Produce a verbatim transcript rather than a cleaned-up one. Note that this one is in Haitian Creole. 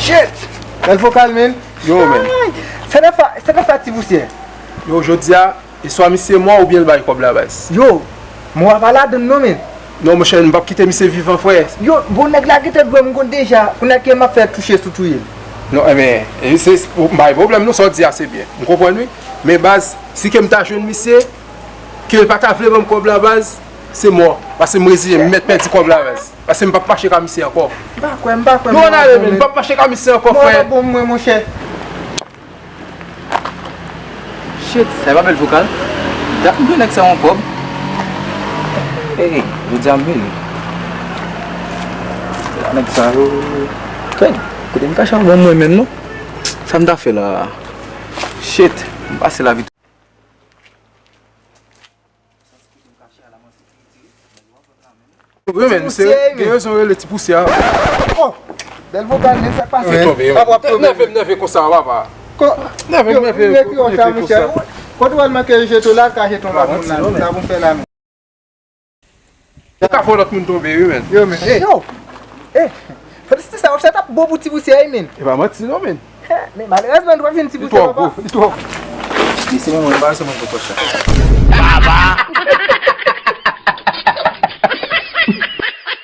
Shit! Bèl vokal, men. Yo, men. Sa nan fè, sa nan fè ti pousyè? Yo, jodi a, e swa misye mò oubyen l bay kòb la, baz. Yo, mò a pa ladann non, men. Non, monchè, m p ap kite misye vivan, frè. Yo, bon, nèg la gentan dwe m konn deja. Kounye a ke m ap fè touche sou touye l. Non, enben, e se, se, m pa gen pwoblèm, non, sa w di a, se byen. M konprann, wi. Men, baz, si ke m ta jwenn misye, ke l pa ta vle ban m kòb la, baz, se mò. Paske m reziyen, m mèt pèdi kòb la, baz. Paske m p ap mache ka misye ankò. M pa kwè, m pa kwè. Nou ann ale, men, m p ap mache ka misye ankò, frè. Mò a bon, mwen, monchè. Shit, sa e pa bèl vokal. Dat m dwe nèg sa yon kòb. Hey, jodi a m vini. Nèg sa yo. Fred, kote m kache a bon mwen menm non. Sa m ta fè la? Shit, m pase la vit. Wi, men, se gen rezon rele ti pousyè. Oh! Bèl vokal, men sa k pase? Tonbe, wi. Papa, papa, nève m nève konsa, papa. Nève m nève konsa. Kote w al manke jete w la, ka jete w pa moun la, sa pou m fè la, men. Ou ka fè lòt moun tonbe, wi, men. Yo, men. Yo! Eh! Fè ti sa, w ap bon pou ti pousyè, wi, men. E pa manti, non, men. Men malerezman, nou pa vin ti pousyè, papa. Li twò gwo, li twò gwo. Li se mwen, mwen pa se mwen pou kòch la.